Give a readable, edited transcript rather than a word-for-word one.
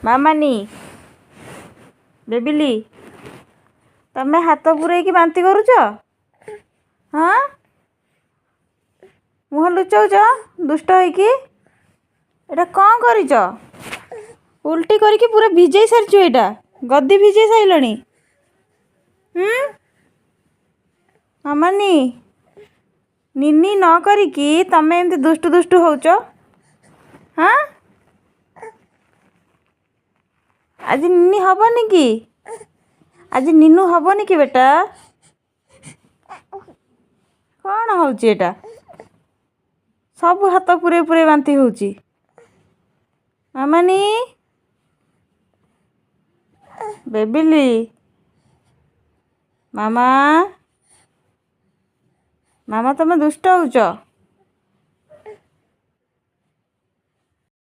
ମାମାନି, ବେବିଲି, ତମେ ହାତ ପୂରେଇକି ବାନ୍ତି କରୁଛ? ହଁ, ମୁହଁ ଲୁଚଉଛ ଦୁଷ୍ଟ ହେଇକି। ଏଇଟା କ'ଣ କରିଛ? ଉଲ୍ଟି କରିକି ପୁରା ଭିଜେଇ ସାରିଛୁ। ଏଇଟା ଗଦି ଭିଜେଇ ସାରିଲଣି। ହୁଁ ମାମାନି, ନିନି ନ କରିକି ତମେ ଏମିତି ଦୁଷ୍ଟୁ ଦୁଷ୍ଟୁ ହଉଛ? ହଁ, ଆଜି ନିନି ହବନି କି? ଆଜି ନିନୁ ହବନି କି ବେଟା? କ'ଣ ହେଉଛି ଏଇଟା? ସବୁ ହାତ ପୂରେଇ ପୂରେଇ ବାନ୍ତି ହେଉଛି। ମାମାନି, ବେବିଲି, ମାମା, ମାମା, ତମେ ଦୁଷ୍ଟ ହେଉଛ।